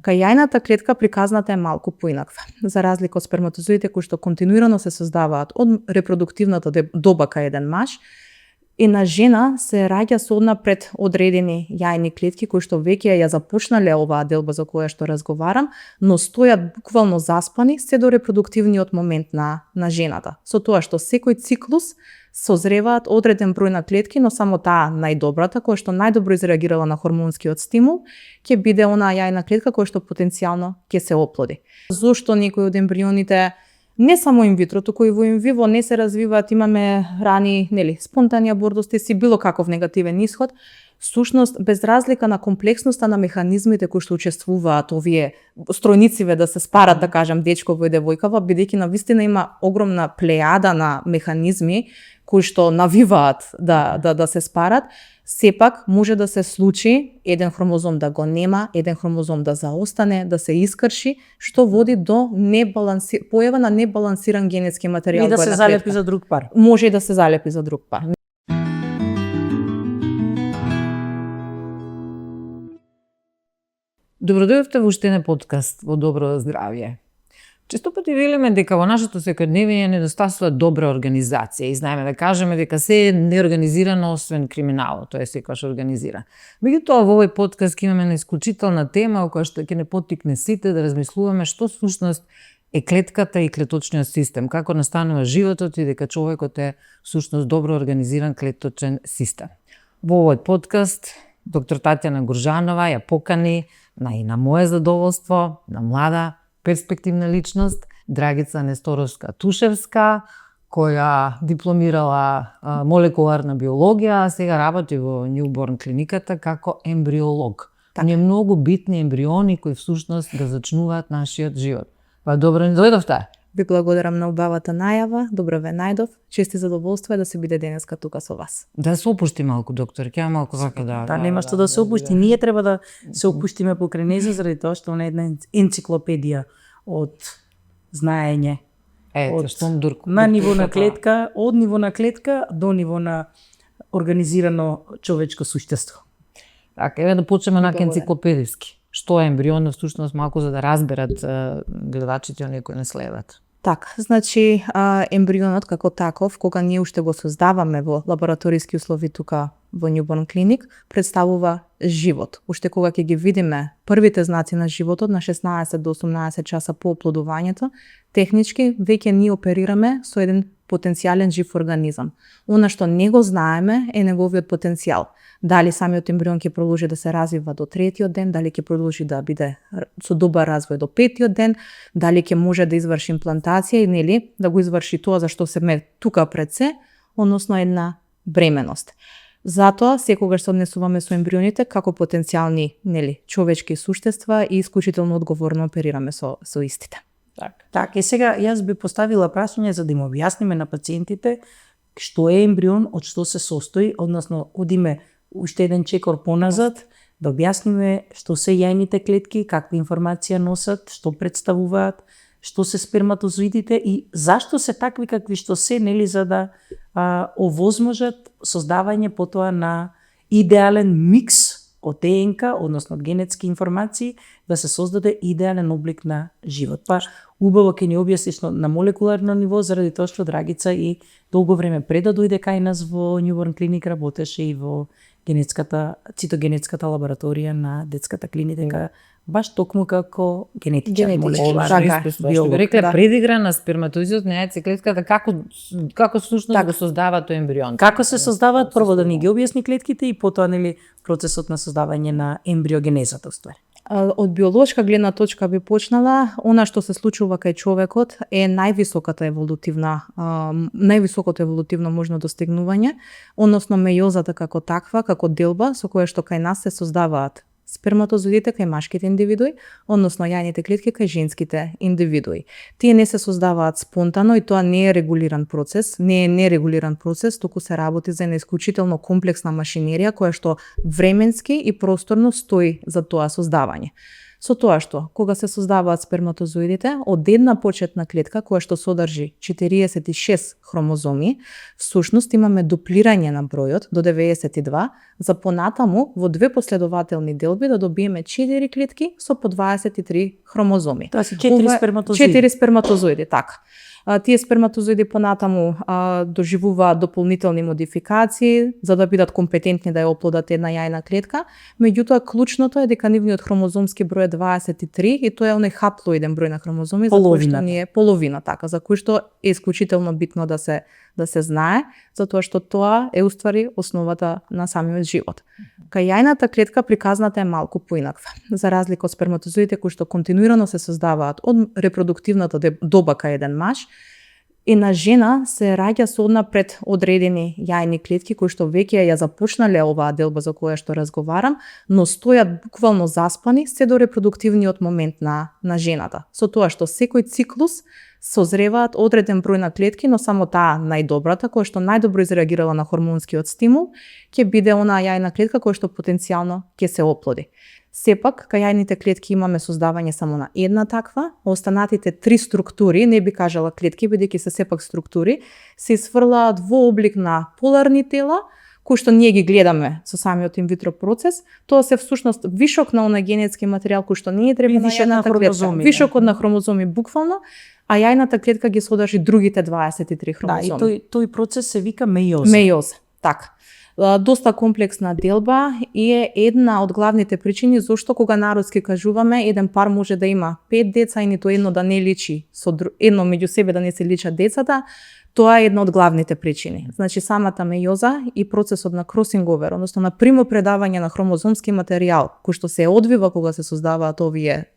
Кај јајната клетка приказната е малку поинаква. За разлика од сперматозоидите кои што континуирано се создаваат од репродуктивната доба кај еден маж, и на жена се раѓа со однапред одредени јајни клетки кои што веќе ја започнале оваа делба за која што разговарам, но стојат буквално заспани се до репродуктивниот момент на жената. Со тоа што секој циклус созреваат одреден број на клетки, но само таа најдобрата, која што најдобро изреагирала на хормонскиот стимул, ќе биде онаа јајна клетка која што потенцијално ќе се оплоди. Зошто некои од ембрионите не само инвитро, туку и во инвиво не се развиваат, имаме рани, спонтани абортоси, било каков негативен исход, сушност без разлика на комплексноста на механизмите кои што учествуваат овие стројнициве да се спарат, да кажам, дечково и девојкава, бидејќи навистина има огромна плејада на механизми кои што навиваат да се спарат, сепак може да се случи еден хромозом да го нема, еден хромозом да заостане, да се искрши, што води до појава на небалансиран генетски материјал. И да се залепи за друг пар. Може и да се залепи за друг пар. Добродојавте во уште еден подкаст во Добро здравје. Често пати велиме дека во нашето секојдневие недостасува добра организација и знаеме да кажеме дека се е неорганизирано освен криминалот, тоа е секогаш организира. Меѓутоа во овој подкаст ќе имаме една исклучителна тема која што ќе не поттикне сите да размислуваме што всушност е клетката и клеточниот систем, како настанува животот и дека човекот е всушност добро организиран клеточен систем. Во овој подкаст доктор Татјана Гуржанова ја покани на мое задоволство, на млада перспективна личност, Драгица Несторовска-Тушевска, која дипломирала молекуларна биологија, а сега работи во Newborn клиниката како ембриолог. Не многу битни ембриони кои всушност го зачнуваат нашиот живот. Па добро ни дојдовте. Ви благодарам на убавата најава, добро ве најдов, чести задоволство е да се биде денеска тука со вас. Да се опушти малку, доктор, ќе малку вака да. Нема што да се опушти, ние треба да се опуштиме покрај нејза заради тоа што она е една енциклопедија од знаење. На ниво на клетка, од ниво на клетка до ниво на организирано човечко суштество. Така, еве да почнеме на енциклопедиски. Што е ембрион, всушност малку за да разберат гледачите оние кои не следат. Така, значи ембрионот како таков, кога ние уште го создаваме во лабораториски услови тука во Newborn клиник, представува живот. Уште кога ќе ги видиме првите знаци на животот на 16 до 18 часа по оплодувањето, технички веќе ние оперираме со еден потенцијален жив организам. Она што не го знаеме е неговиот потенцијал. Дали самиот ембрион ќе продолжи да се развива до 3-тиот ден, дали ќе продолжи да биде со добар развој до 5-тиот ден, дали ќе може да изврши имплантација и да го изврши тоа за што се тука пред се, односно една бременост. Затоа секогаш се однесуваме со ембрионите како потенцијални човечки суштества и исклучително одговорно оперираме со истите. Така, и сега јас би поставила прашање за да им објасниме на пациентите што е ембрион, од што се состои, односно одиме уште еден чекор поназад, да објасниме што се јајните клетки, каква информација носат, што представуваат, што се сперматозоидите и зашто се такви какви што се, за да овозможат создавање потоа на идеален микс од ДНК, односно од генетски информации, да се создаде идеален облик на живот. Па убаво ќе ни објасниш на молекуларно ниво, заради тоа што Драгица и долго време пред да дојде кај нас во Newborn клиник работеше и во цитогенетската лабораторија на детската клиника, баш токму како генетичар. Рекле предигра на сперматозидот на яйцеклетката, како всушност го создава тој ембрион. Како се создаваат, прво да ни ги објасни клетките и потоа процесот на создавање на ембриогенезата уствари. Од биолошка гледна точка би почнала, она што се случува кај човекот е највисокото еволутивно можно достигнување, односно мејозата како таква, како делба со која што кај нас се создаваат сперматозоидите кај машките индивидуи, односно јајните клетки кај женските индивидуи. Тие не се создаваат спонтано и тоа не е регулиран процес, туку се работи за една исклучително комплексна машинерија која што временски и просторно стои за тоа создавање. Со тоа што, кога се создаваат сперматозоидите, од една почетна клетка која што содржи 46 хромозоми, всушност имаме дуплирање на бројот до 92, за понатаму во две последователни делби да добиеме 4 клетки со по 23 хромозоми. Тоа се 4 сперматозоиди. 4 сперматозоиди, така. Тие сперматозоиди понатаму доживуваат дополнителни модификации за да бидат компетентни да ја оплодат една јајна клетка, меѓутоа клучното е дека нивниот хромозомски број е 23 и тоа е оној хаплоиден број на хромозоми за кој што ние половина, така, за кој што е исклучително битно да се знае, затоа што тоа е уствари основата на самиот живот. Кај јајната клетка приказната е малку поинаква. За разлика од сперматозоидите кои што континуирано се создаваат од репродуктивната доба кај еден маж, една жена се раѓа со однапред одредени јајни клетки кои што веќе ја започнале оваа делба за која што разговарам, но стојат буквално заспани се до репродуктивниот момент на жената. Со тоа што секој циклус созреваат одреден број на клетки, но само таа најдобрата, која што најдобро изреагирала на хормонскиот стимул, ќе биде онаа јајна клетка која што потенцијално ќе се оплоди. Сепак, кај јајните клетки имаме создавање само на една таква, останатите 3 структури, не би кажала клетки, бидејќи се сепак структури, се изфрлаат во облик на поларни тела, кои што ние ги гледаме со самиот инвитро процес. Тоа се всушност вишок на онај генетски материјал кој што не е треба на јајната клетка. Вишокот на хромозоми буквално, а јајната клетка ги содржи другите 23 хромозоми. Да, и тој процес се вика мејоза. Мејоза, така. Доста комплексна делба и е една од главните причини зошто кога народски кажуваме еден пар може да има 5 деца и ниту едно да не личи со едно меѓу себе да не се личат децата, тоа е една од главните причини. Значи самата мејоза и процесот на кросинг овер, односно на примопредавање на хромозомски материјал кој што се одвива кога се создаваат овие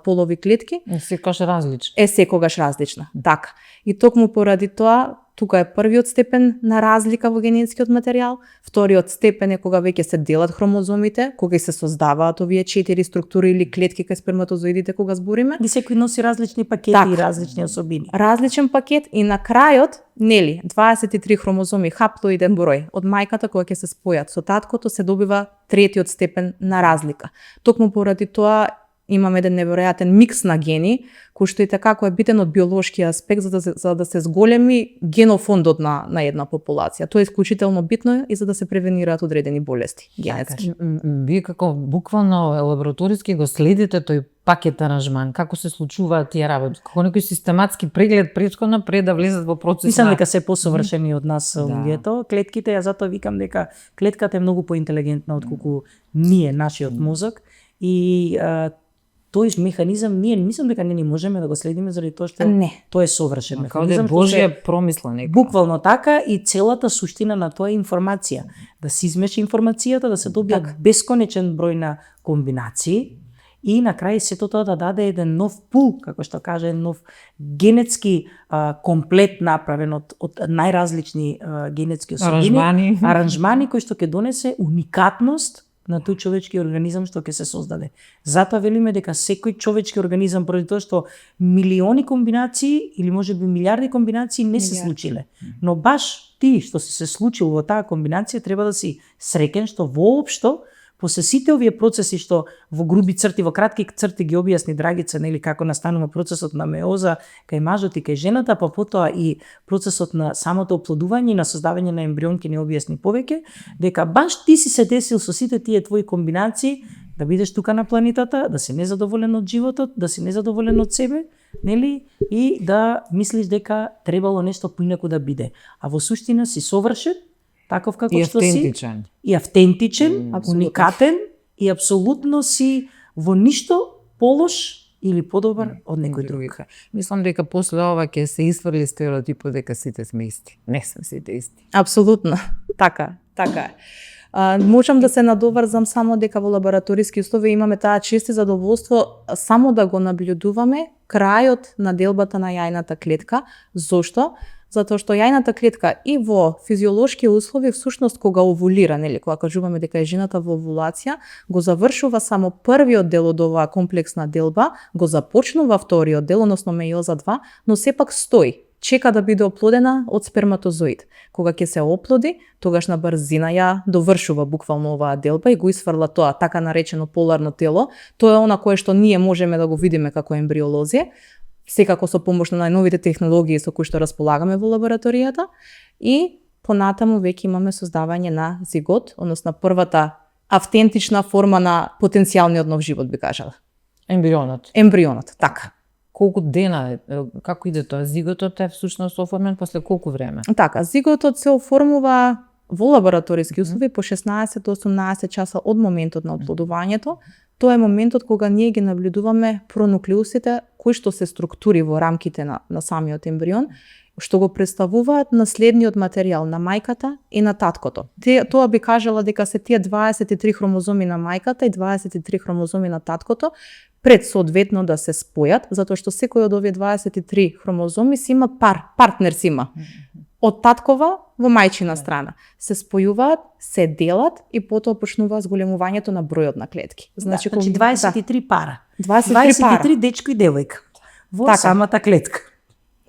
полови клетки, е секогаш различна. Така. И токму поради тоа, тука е првиот степен на разлика во генетскиот материјал, вториот степен е кога веќе се делат хромозомите, кога се создаваат овие 4 структури или клетки кај сперматозоидите кога збориме. И секој носи различни пакети и различни особини. Различен пакет и на крајот, 23 хромозоми, хаплоиден број од мајката кога ќе се спојат со таткото се добива третиот степен на разлика. Токму поради тоа имаме еден неверојатен микс на гени, кој што и така е битен од биолошки аспект за да се зголеми генофондот на една популација. Тоа е исклучително битно и за да се превенираат одредени болести генетски. Вие како буквално лабораториски го следите тој пакет аранжман, како се случуваат тие работи, како некој систематски преглед претходно пред да влезат во процес. Мислам дека се посовршени од нас луѓето. Клетките, ја затоа викам дека клетката е многу поинтелигентна отколку ние, нашиот мозок, и тој механизам ние мислам дека не можеме да го следиме заради тоа што тоа е совршен механизам. Како Божја промисла некоја. Буквално така, и целата суштина на тоа е информација. Да се измеша информацијата, да се добија бесконечен број на комбинации и на крај сето тоа да даде еден нов пул, како што каже, нов генетски комплет направен од најразлични генетски особини, аранжмани кои што ќе донесе уникатност на тој човечки организам што ќе се создаде. Затоа велиме дека секој човечки организам, поради тоа што милиони комбинации или можеби милиарди комбинации не се случиле. Но баш ти што се случил во таа комбинација треба да си среќен што воопшто после сите овие процеси што во груби црти, во кратки црти ги објасни Драгица, нели како настанува процесот на меоза кај мажот и кај жената, па потоа и процесот на самото оплодување и на создавање на ембрион ќе не објасни повеќе, дека баш ти си се десил со сите тие твои комбинации да бидеш тука на планетата, да си незадоволен од животот, да си незадоволен од себе, нели, и да мислиш дека требало нешто поинаку да биде. А во суштина си совршен, таков како што си, и автентичен, уникатен, и апсолутно си во ништо полош или подобар од некој друг. Мислам дека после ова ќе се изфрли стереотипот дека сите сме исти. Не сме сите исти. Апсолутно. Така е. Можам да се надоврзам само дека во лабораториски услови имаме таа чест и задоволство само да го наблюдуваме крајот на делбата на јајната клетка. Зошто? Затоа што јајната клетка и во физиолошки услови всушност кога овулира, нели, кога кажуваме дека е жената во овулација, го завршува само првиот дел од оваа комплексна делба, го започнува вториот дел, односно мејоза 2, но сепак стои. чека да биде оплодена од сперматозоид. Кога ќе се оплоди, тогаш на брзина ја довршува буквално оваа делба и го исфрла тоа така наречено поларно тело. Тоа е она кое што ние можеме да го видиме како ембриолози, секако со помош на најновите технологии со кои што располагаме во лабораторијата, и понатаму веќе имаме создавање на зигот, односно првата автентична форма на потенцијалниот нов живот, би кажала. Ембрионот. Ембрионот, така. Колку дена, како иде тоа? Зиготот е всушност оформен после колку време? Така, зиготот се оформува во лабораториски услови по 16 до 18 часа од моментот на оплодувањето. Тоа е моментот кога ние ги наблюдуваме пронуклеусите кои што се структури во рамките на самиот ембрион, што го представуваат наследниот материјал на мајката и на таткото. Тоа би кажала дека се тие 23 хромозоми на мајката и 23 хромозоми на таткото пред соодветно да се спојат, затоа што секој од овие 23 хромозоми си има партнер си има. Од таткова во мајчина страна. Се спојуваат, се делат и потоа почнуваат зголемувањето на бројот на клетки. Значи 23 пара. 23 дечко и девојка во така. самата клетка.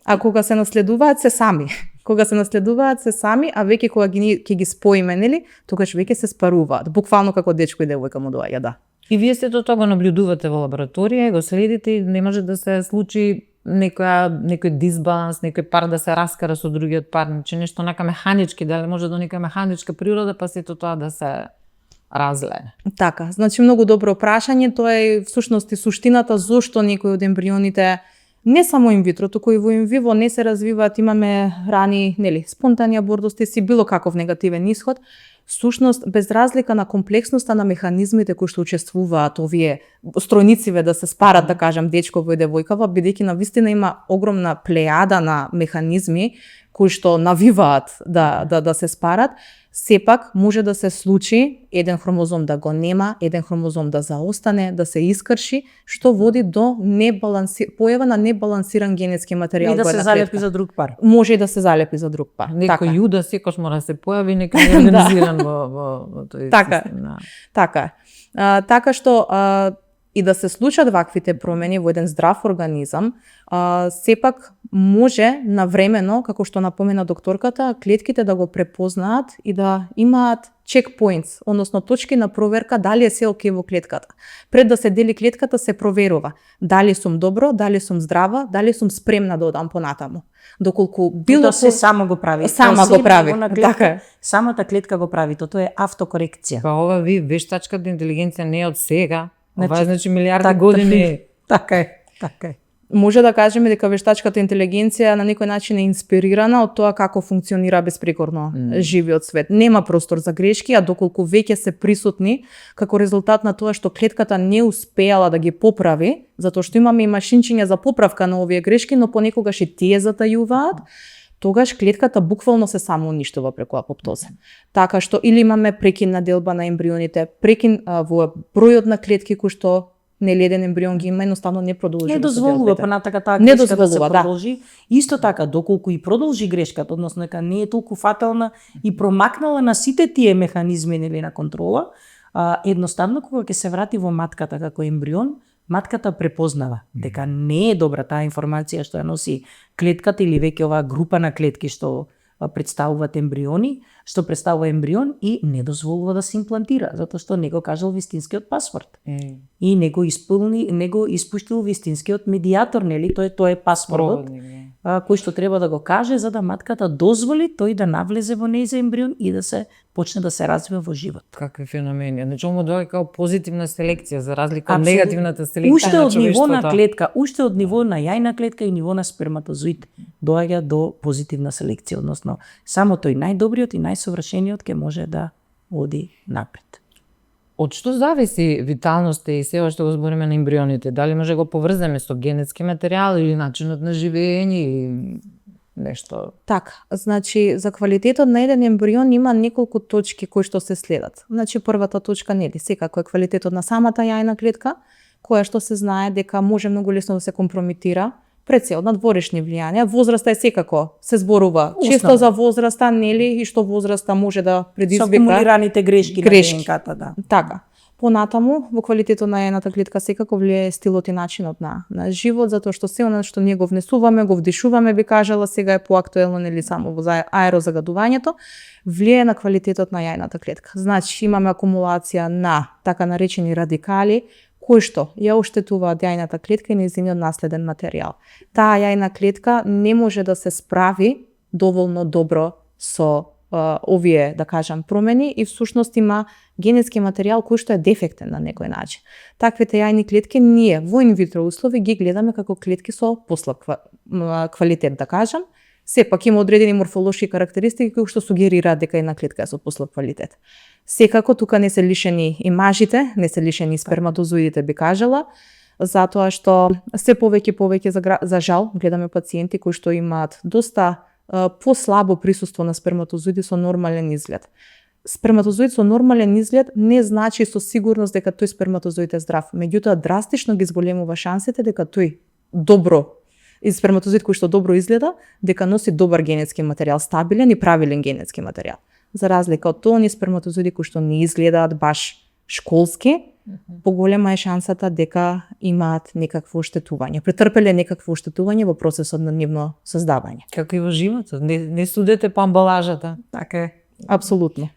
А кога се наследуваат се сами. Кога се наследуваат се сами, а веќе кога ќе ги споиме, нели, тогаш веќе се спаруваат. Буквално како дечко и девојка му доаѓа, да. И вие сето тоа го наблюдувате во лабораторија, го следите и не може да се случи некој дисбаланс, некој пар да се раскара со другиот пар, че нешто нака механички, дали може до нека механичка природа, па сето тоа да се разлее. Така, значи многу добро прашање, тоа е всушност и суштината зошто некои од ембрионите не само инвитро, туку и во инвиво не се развиваат, имаме рани, нели, спонтани абортоси си било каков негативен исход. Сушност, без разлика на комплексноста на механизмите кои што учествуваат овие стројнициве да се спарат, да кажам, дечково и девојкава, бидејќи навистина има огромна плејада на механизми кои што навиваат да се спарат, сепак може да се случи еден хромозом да го нема, еден хромозом да заостане, да се искрши, што води до појава на небалансиран генетски материјал. И да се залепи за друг пар. Може и да се залепи за друг пар. Некој јуда секој мора да се појави, некој е организиран во тој така, систем. Така. Така што и да се случат ваквите промени во еден здрав организам, сепак може навремено, како што напомена докторката, клетките да го препознаат и да имаат checkpoints, односно точки на проверка дали е се окей во клетката. Пред да се дели клетката се проверува дали сум добро, дали сум здрава, дали сум спремна да одам понатаму. Доколку било се само го прави. Сама го прави. Така. Самата клетка го прави, тоа е автокорекција. Па ова вештачката интелигенција не е од сега. Ова е значи милиарди так, години. Така е, така е. Може да кажеме дека вештачката интелигенција на некој начин е инспирирана од тоа како функционира беспрекорно живиот свет. Нема простор за грешки, а доколку веќе се присутни како резултат на тоа што клетката не успеала да ги поправи, затоа што имаме и машинчиња за поправка на овие грешки, но понекогаш и тие затајуваат, тогаш клетката буквално се самоуништува преку апоптоза. Така што или имаме прекин на делба на ембрионите, прекин во бројот на клетки кои што нели еден ембрион ги има, едноставно не продолжува. Не дозволува понатака таа не грешка да се дозволува, продолжи. Исто така, доколку и продолжи грешката, односно дека не е толку фатална и промакнала на сите тие механизми нели на контрола, едноставно кога ќе се врати во матката како ембрион, матката препознава дека не е добра таа информација што ја носи клетката или веќе оваа група на клетки што представуваат ембриони, што представува ембрион и не дозволува да се имплантира, затоа што не го кажал вистинскиот пасворд. И не го испуштил вистинскиот медиатор, нели? Тоа е пасвордот кој што треба да го каже за да матката дозволи тој да навлезе во нејзин ембрион и да се почне да се развива во живот. Какви феномени. Значи ово доаѓа како позитивна селекција за разлика од негативната селекција уште на од ниво на човештвото. клетка, уште од ниво на јајна клетка и ниво на сперматозоид доаѓа до позитивна селекција, односно само тој најдобриот и најсовршениот ќе може да оди напред. Од што зависи виталноста и се ова што го збориме на ембрионите? Дали може го поврземе со генетски материјал или начинот на живење или нешто? Така, значи за квалитетот на еден ембрион има неколку точки кои што се следат. Значи првата точка нели секако е квалитетот на самата јајна клетка, која што се знае дека може многу лесно да се компрометира пред се од надворешни влијанија. Возраста е секако се зборува често за возраста, нели, и што возраста може да предизвика со акумулираните грешки на ДНК-та, да. Така. Понатаму, во квалитетот на јајната клетка секако влијае стилот и начинот на живот, затоа што се она што ние го внесуваме, го вдишуваме, би кажала, сега е поактуелно нели само во аерозагадувањето, влијае на квалитетот на јајната клетка. Значи имаме акумулација на така наречени радикали, кои што ја оштетуваат јајната клетка и нејзиниот наследен материјал. Таа јајна клетка не може да се справи доволно добро со овие, да кажам, промени и всушност има генетски материјал кој што е дефектен на некој начин. Таквите јајни клетки ние во инвитро услови ги гледаме како клетки со послаб квалитет, да кажам. Сепак има одредени морфолошки карактеристики кои што сугерираат дека една клетка е со послаб квалитет. Секако тука не се лишени и мажите, не се лишени и сперматозоидите, би кажала, затоа што се повеќе за жал гледаме пациенти кои што имаат доста послабо присуство на сперматозоиди со нормален изглед. Сперматозоид со нормален изглед не значи со сигурност дека тој сперматозоид е здрав, меѓутоа драстично ги зголемува шансите дека тој сперматозоид кој што добро изгледа, дека носи добар генетски материјал, стабилен и правилен генетски материјал. За разлика од тоа, оние сперматозоиди кои што не изгледаат баш школски, поголема е шансата дека имаат некакво оштетување, претрпеле некакво оштетување во процесот на нивно создавање. Како и во животот, не судете по амбалажата. Така е. Апсолутно.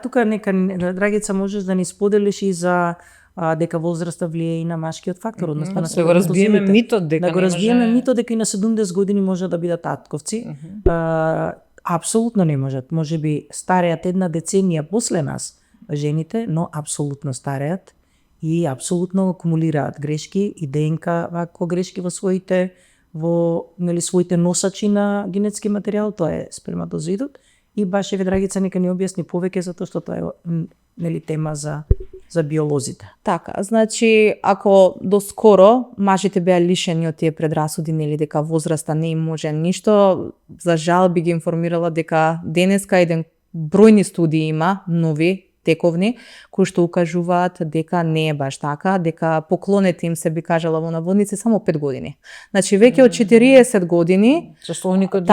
Тука нека, Драгица, можеш да ни споделиш и за дека возраста влијае и на машкиот фактор, односно да го разбиеме митот дека го разбиеме митот дека и на 70 години може да бидат татковци. Апсолутно не можат. Можеби стареат една деценија после нас жените, но апсолутно стареат и апсолутно акумулираат грешки и ДНК вако грешки во своите носачи на генетски материјал, тоа е сперматозоидот. И баш еве Драгица нека ни објасни повеќе затоа што тоа е тема за биолозите. Така, значи ако доскоро мажите беа лишени од тие предрасуди дека возраста не им може ништо, за жал би ги информирала дека денеска еден бројни студии има, нови, тековни, кои што укажуваат дека не е баш така, дека поклонете им се, би кажала во наводници, само 5 години. Значи веќе од 40 години часовникот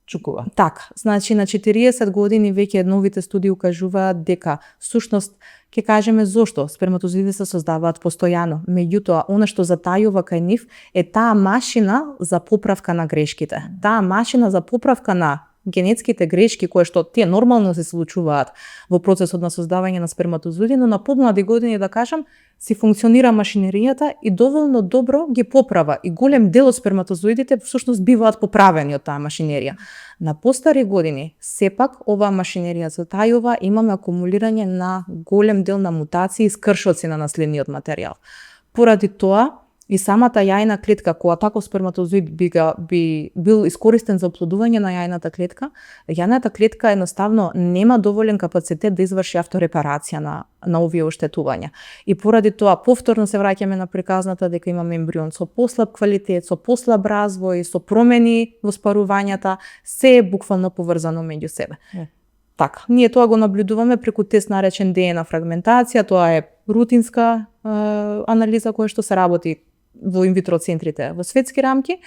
чукува. Така, значи на 40 години веќе новите студии укажуваат дека всушност ќе кажеме зошто сперматозоиди се создаваат постојано, меѓутоа она што затајува кај нив е таа машина за поправка на грешките. Таа машина за поправка на генетските грешки кои што тие нормално се случуваат во процесот на создавање на сперматозоиди, но на помлади години, да кажам, си функционира машинеријата и доволно добро ги поправа и голем дел од сперматозоидите всушност биваат поправени од таа машинерија. На постари години сепак оваа машинерија затајува, имаме акумулирање на голем дел на мутации и скршоци на наследниот материјал. Поради тоа и самата јајна клетка, кога таков сперматозоид би бил искористен за оплодување на јајната клетка, јајната клетка едноставно нема доволен капацитет да изврши авторепарација на овие оштетувања. И поради тоа повторно се враќаме на приказната дека имаме ембрион со послаб квалитет, со послаб развој, со промени во спарувањата, се е буквално поврзано меѓу себе. Така, ние тоа го наблюдуваме преку тест наречен ДНК фрагментација, тоа е рутинска анализа која што се работи во инвитро центрите во светски рамки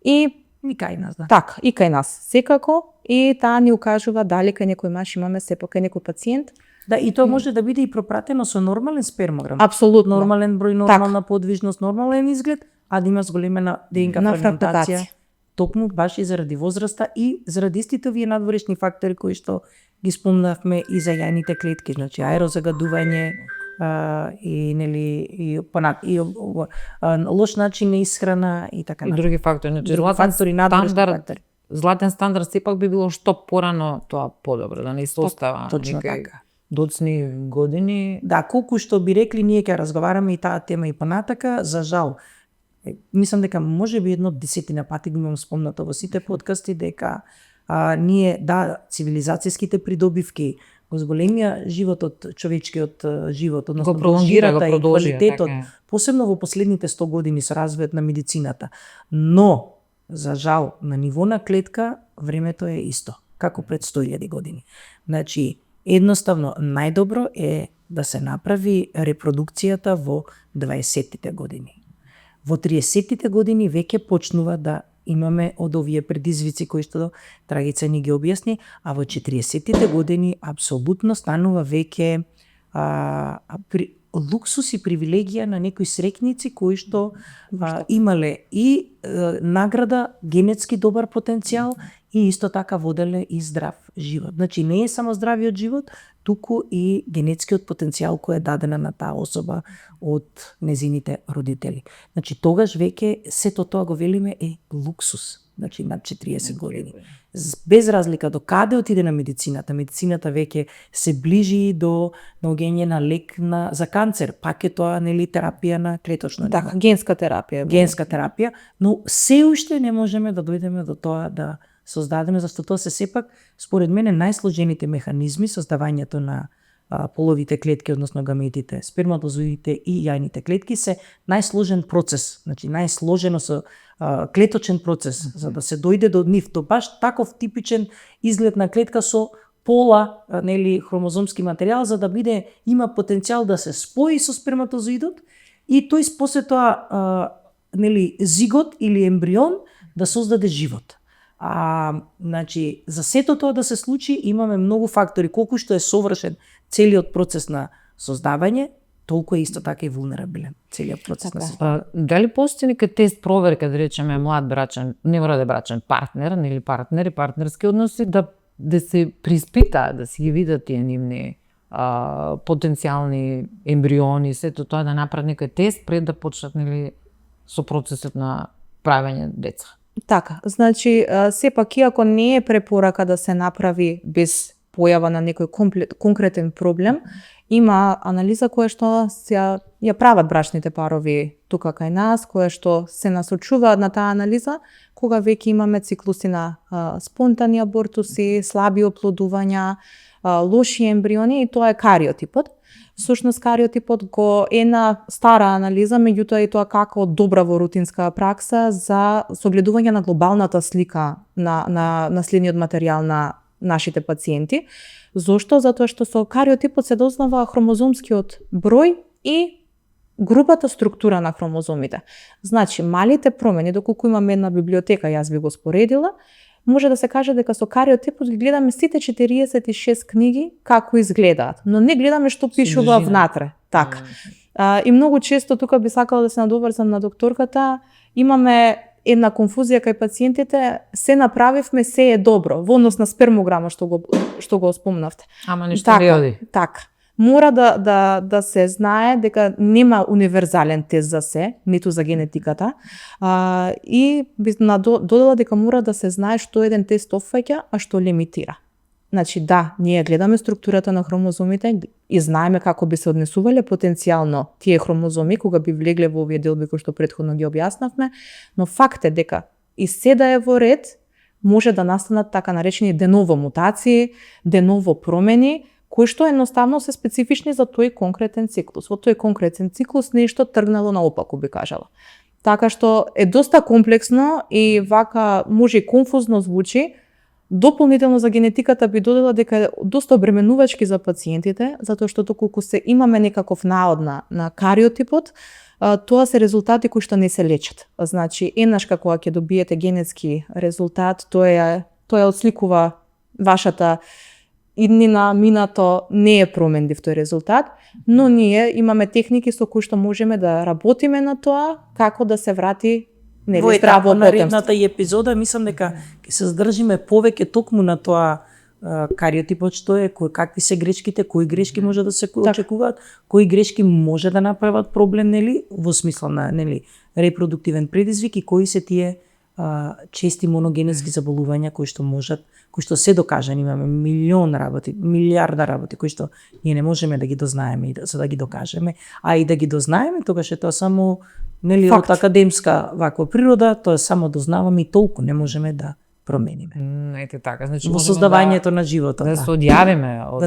и кај нас, да. Така, и кај нас секако, и таа ни укажува дали кај некој маш имаме сепак кај некој пациент. Да, и тоа може да биде и пропратено со нормален спермограм. Апсолутно. Нормален број, нормална подвижност, нормален изглед, а да има зголемена ДНК фрагментација. Токму баш и заради возраста и заради истите овие надворешни фактори кои што ги спомнавме и за јајните клетки, значи аерозагадување, лош начин на исхрана и така натаму. И други фактори, значи златен стандард сепак би било што порано тоа подобро, да не се остава некои доцни години. Да, колку што би рекли, ние ќе разговараме и таа тема и понатака, за жал. Мислам дека можеби едно 10 пати го имам спомнато во сите подкасти дека ние, цивилизацијските придобивки го зголемија животот, човечкиот живот, односно го пролонгира, го продолжи, и квалитетот, посебно во последните 100 години со развојот на медицината. Но, за жал, на ниво на клетка, времето е исто, како пред 100.000 години. Значи, едноставно, најдобро е да се направи репродукцијата во 20-тите години. Во 30-тите години веќе почнува да имаме од овие предизвици кои што Драгица ни ги објасни, а во 40-тите години апсолутно станува веќе луксус и привилегија на некои срекници кои што имале и награда, генетски добар потенцијал и исто така воделе и здрав живот. Значи не е само здравиот живот, туку и генетскиот потенцијал кој е дадена на таа особа од незините родители. Значи тогаш веќе сето тоа го велиме е луксус. Значи над 40 години. Без разлика до каде отиде на медицината. Медицината веќе се ближи до наоѓање на лек за канцер, пак е тоа терапија на клеточно. Така, генска терапија. Генска терапија, но се уште не можеме да дојдеме до тоа да создадеме, зашто тоа се сепак според мене најсложените механизми создавањето на половите клетки, односно гаметите, сперматозоидите и јајните клетки се најсложен процес, значи најсложено со клеточен процес, за да се дојде до нив, до баш таков типичен изглед на клетка со пола, хромозомски материјал, за да има потенцијал да се спои со сперматозоидот и тој после тоа зигот или ембрион да создаде живот. Значи, за сето тоа да се случи имаме многу фактори, колку што е совршен целиот процес на создавање, толку е исто така и вулнерабилен целиот процес на создавање. Дали постои нека тест проверка, да речеме млад брачен, не мора да е брачен партнер, или партнери, партнерски односи, да се приспита, да си ги видат тие нивни потенцијални ембриони, сето тоа да направат некој тест пред да почнат со процесот на правење деца. Така, значи, сепак иако не е препорака да се направи без појава на некој конкретен проблем, има анализа која што ја прават брачните парови тука кај нас, која што се насочуваат на таа анализа, кога веќе имаме циклуси на спонтани абортуси, слаби оплодувања, лоши ембриони, и тоа е кариотипот. Всушност кариотипот го е на стара анализа, меѓутоа и тоа како добра во рутинска пракса за согледување на глобалната слика на наследниот материјал на нашите пациенти. Зошто? Затоа што со кариотипот се дознава хромозомскиот број и грубата структура на хромозомите. Значи, малите промени, доколку имаме една библиотека, јас би го споредила, може да се каже дека со кариотипот ги гледаме сите 46 книги како изгледаат, но не гледаме што пишува внатре. Така. И многу често тука би сакала да се надоврзам на докторката, имаме една конфузија кај пациентите, се направивме, се е добро, во однос на спермограма што го спомнавте. Ама ништо не оди. Така. Мора да се знае дека нема универзален тест за се, ниту за генетиката, и би додала дека мора да се знае што еден тест опфаќа, а што лимитира. Значи да, ние гледаме структурата на хромозомите и знаеме како би се однесувале потенцијално тие хромозоми кога би влегле во овие делби кои што претходно ги објаснавме, но факт е дека и се да е во ред, може да настанат така наречени деново мутации, деново промени, кои што едноставно се специфични за тој конкретен циклус. Во тој конкретен циклус нешто тргнало наопаку, би кажала. Така што е доста комплексно и вака може и конфузно звучи. Дополнително за генетиката би додала дека е доста обременувачки за пациентите, затоа што доколку се имаме некаков наод на кариотипот, тоа се резултати кои што не се лечат. Значи, еднаш како ќе добиете генетски резултат, тоа отсликува вашата иднина, минато, не е променлив тој резултат, но ние имаме техники со кои што можеме да работиме на тоа, како да се врати во етапа на наредната и епизода, мислам дека ќе се задржиме повеќе токму на тоа кариотипот што е, какви се грешките, кои грешки може да се очекуваат, кои грешки може да направат проблем, во смисла на репродуктивен предизвик и кои се тие чести моногенетски заболувања кои што се докажани, имаме милиарда работи кои што ние не можеме да ги дознаеме за да ги докажеме, а и да ги дознаеме, тогаш е тоа само од академска ваква природа, тоа само дознаваме и толку не можеме да промениме. Ете така, значи во создавањето на животот. Да се одјавиме од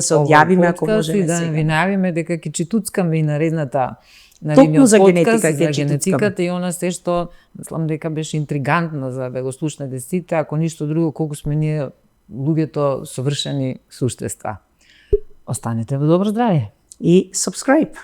ако можеме да сега. Ви најавиме дека ќе читуцкаме и наредната токму за генетиката и она се што мислам дека беше интригантно за да го слушнете сите, ако ништо друго колку сме ние луѓето совршени суштества. Останете во добро здравје и subscribe.